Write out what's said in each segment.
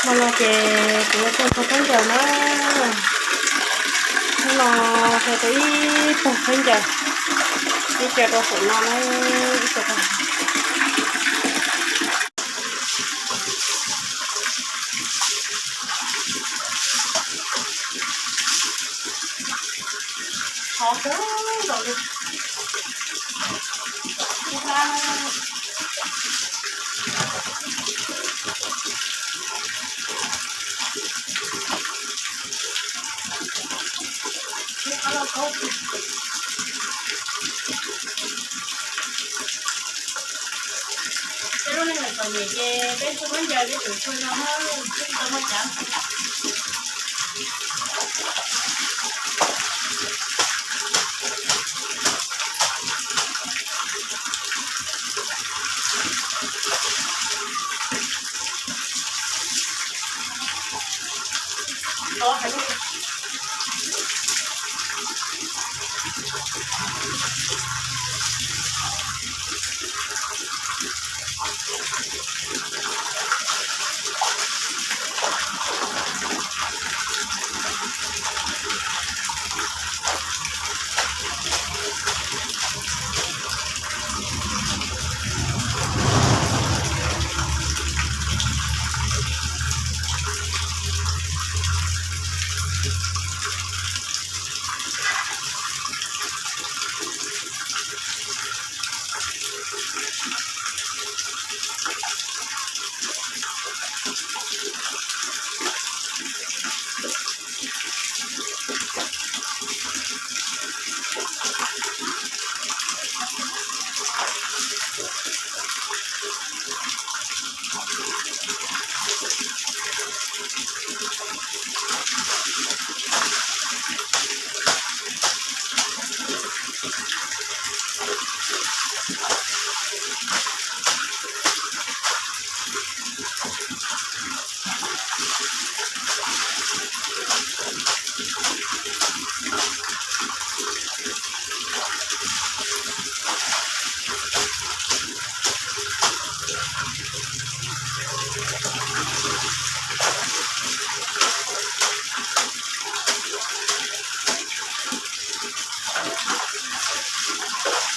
Hmo no ces kuv yuav tuaj txog khaub ncaws na. Hnub no hla tau ib tog khaub ncaws, ib co rau saum no na, ib co rau. Hov kawg nkaus li. Ib hlab na. Ib qab lauj kaub. Peb lub neej txom nyem ces peb txhua khaub ncaws peb tseem txhua no, tsis tau muaj cav.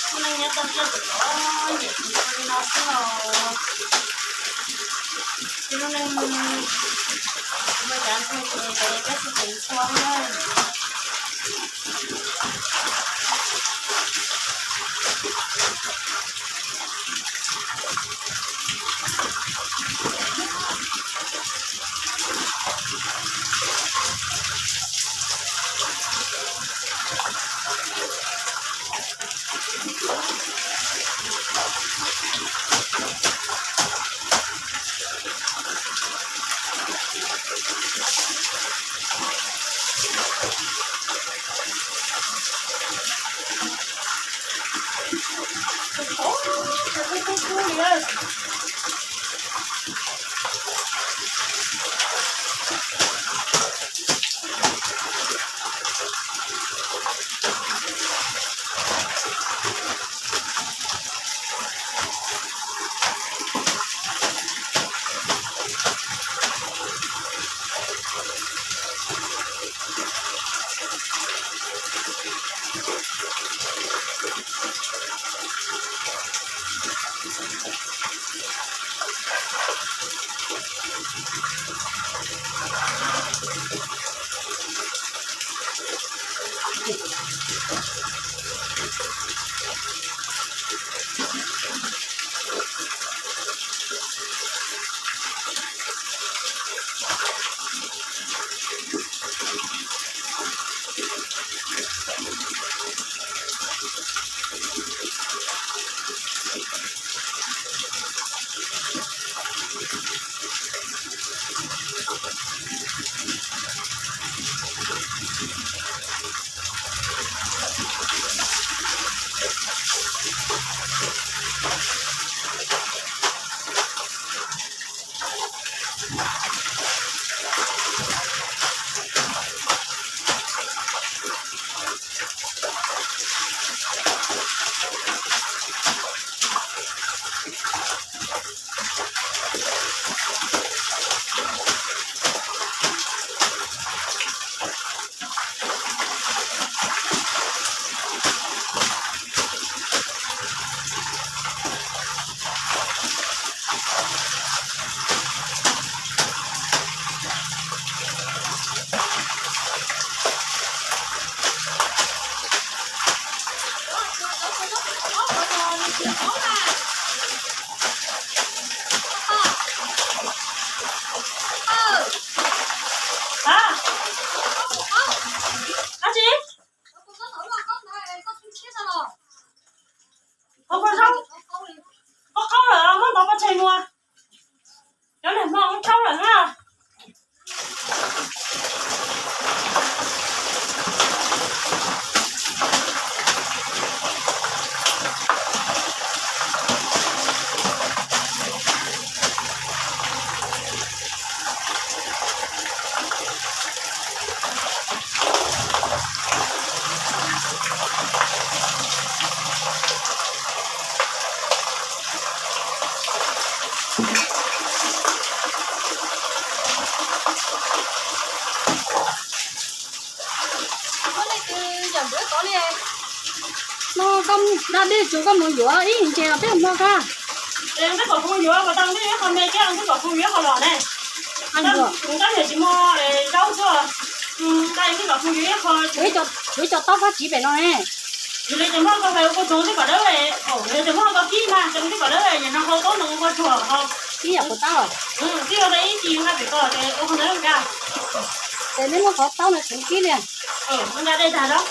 Tus neeg nyob toj siab txom txom nyem ua li no xwb los, ces lub neej muaj cav ntxhua ces peb tsis txeev txhua na. Tau lawm na. Muab leej twg yam npawv tod li? No koj da dej tsuas koj mus yuav ib ntses los peb mus hmo koj. Ntxawm kom kuv yuav, kuv tau ntxawm kom kuv yuav qhov los ne. Ntxawm tsis muaj zaub xwb, ntxawm kom kuv yuav ib qho. Kuv ib co taub fab tsiv pem no ne. Yog li ces muab koj hau kua txoov twb kom dawb, yog li ces muab koj kib mas txoov twb kom dawb, yog no hau taub no ua kua tsuag ho. Kib yam puas tab? Kib ua tau ib ci nqa pem ko ces ua qhov ntawd los nqa. Ces neb muab qhov taub no txhoov kib li. Nqa dej tag los.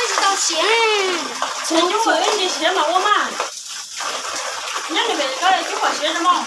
Tsis tau siav, tsis tau siav mas ua mas. Nyob nws pem ko cub kom siav no mog.